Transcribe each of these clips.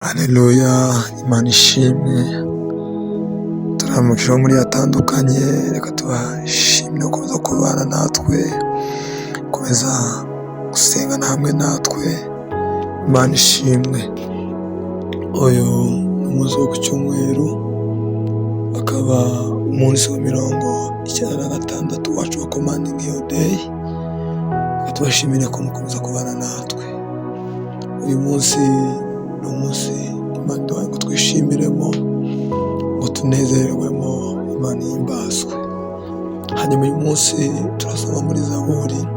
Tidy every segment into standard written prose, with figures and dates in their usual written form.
Haleluya, Imana ishimwe. Turamukira muri atandukanye, reka tubashimire gukomeza kubana natwe, gukomeza gusengana hamwe natwe. Imana ishimwe. Uyu ni umunsi wo ku cyumweru, akaba umunsi wa 96 wacu wa Commanding Your Day. Reka tubashimire ko mukomeza kubana natwe. Uyu munsi ni umunsi Imana iduhaye ngo twishimiremo, ngo tunezererwemo, Imana ihimbazwe. Hanyuma uyu munsi turasoma muri Zaburi,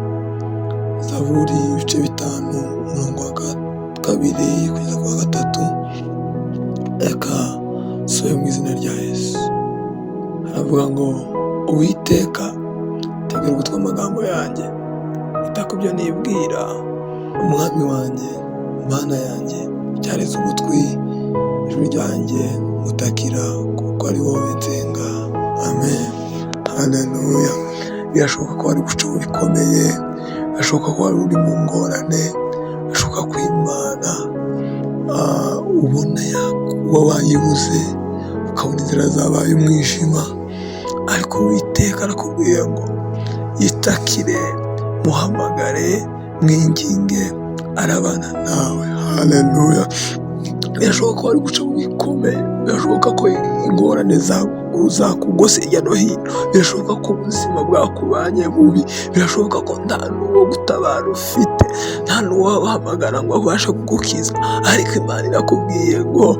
Zaburi ibice 5, umurongo wa 2 kugeza ku wa 3. Reka nsome mu izina rya Yesu. Haravuga ngo: "Uwiteka, tegera ugutwi amagambo yanjye, ita ku byo nibwira. Umwami wanjye, Mana yanjye, tyariza ugutwi ijwi ryanjye ngutakira, kuko ari wowe nsenga." Amen. Haleluya. Birashoboka ko wari guca mu bikomeye, birashoboka ko wari uri mu ngorane, birashoboka ko Imana ubona kuba wayibuze, ukabona inzira zabaye umwijima, ariko Uwiteka arakubwiye ngo yitakire, muhamagare, mwinginge, arabana nawe. Haleluya. Birashoboka ko wari guca mu bikomeye, birashoboka ko ingorane zakugose hirya no hino, birashoboka ko ubuzima bwakubanye bubi, birashoboka ko nta n'uwo gutabara ufite, nta n'uwahamagara ngo abashe kugukiza, ariko Imana irakubwiye ngo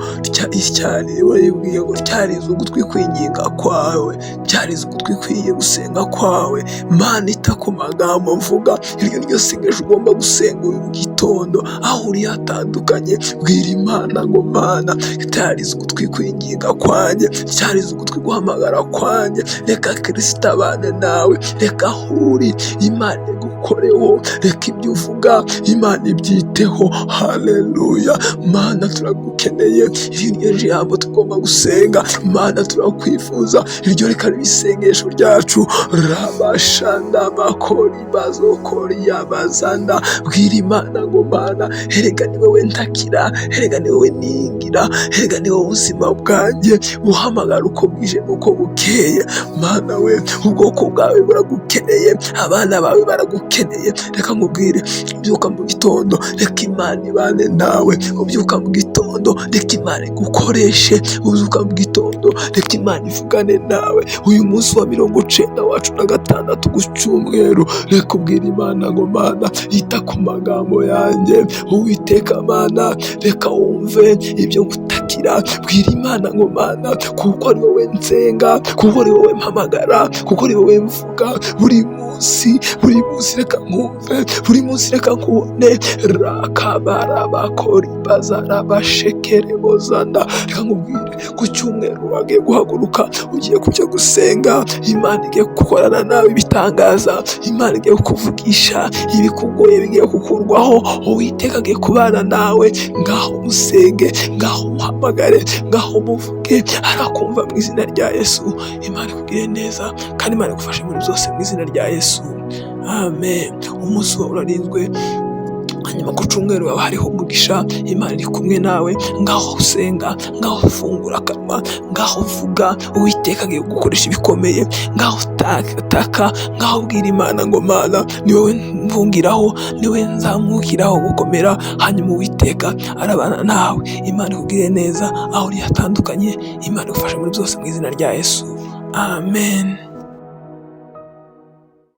urayibwiye ngo tyariza ugutwi kwinginga kwawe, tyariza ugutwi kwiye gusenga kwawe. Mana, ita ku magambo mvuga. Iryo ni ryo sengesho ugomba gusenga uyu gitondo, aho uri hatandukanye. Bwira Imana ngo: "Mana, tyariza ugutwi kwinginga kwanjye, tyariza ugutwi guhamagara kwanjye." Reka Kirisito abane nawe, reka aho uri Imana igukoreho, reka ibyo uvuga Imana ibyiteho. Haleluya. Mana, turagukeneye. Iri ni ryo jambo tugomba gusenga. Mana, turakwifuza. Iryo reka ribe isengesho ryacu. Rabashanda makori bazokori yabazanda. Bwira Imana ngo: "Mana, erega ni wowe ntakira, erega ni wowe ningira, erega ni wowe ubuzima bwanjye buhamagara uko bwije n'uko bukeye." Mana we, ubwoko bwawe buragukeneye, abana bawe baragukeneye. Reka nkubwire, ubyuka mu gitondo, reka Imana ibane nawe. Ubyuka mu gitondo, reka Imana igukoreshe. Ubyuka mu gitondo, reka Imana ivugane nawe. Uyu munsi wa 96 wacu ku cyumweru, reka ubwire Imana ngo: "Mana, ita ku magambo yanjye. Uwiteka Mana, reka wumve ibyo ngutakira." Bwira Imana ngo: "Mana, kuko ari wowe nsenga, kuko ari wowe mpamagara, kuko ari wowe mvuga buri munsi, buri munsi reka nkumve, buri munsi reka nkubone." Rakabarabakori bazarabashekerebozanda. Reka nkubwire, ku cyumweru wagiye guhaguruka, ugiye kujya gusenga, Imana igiye gukorana nawe ibitangaza, Imana igiye kukuvugisha, ibikugoye bigiye kukurwaho, Uwiteka agiye kubana nawe. Ngaho musenge, ngaho muhamagare, ngaho muvuge, arakumva mu izina rya Yesu. Imana ikugire neza kandi Imana igufashe muri byose mu izina rya Yesu. Amen. Umunsi wawe urarinzwe. Hanyuma ku cyumweru haba hariho umugisha, Imana iri kumwe nawe. Ngaho usenga, ngaho ufungura akanwa, ngaho uvuga, Uwiteka agiye gukoresha ibikomeye. Ngaho taka, ngaho ubwira Imana ngo: "Mana, ni wowe mvungiraho, ni wowe nzamukiraho gukomera." Hanyuma Uwiteka arabana nawe. Imana ikugirire neza aho uri hatandukanye, Imana igufashe muri byose mu izina rya Yesu. Amen.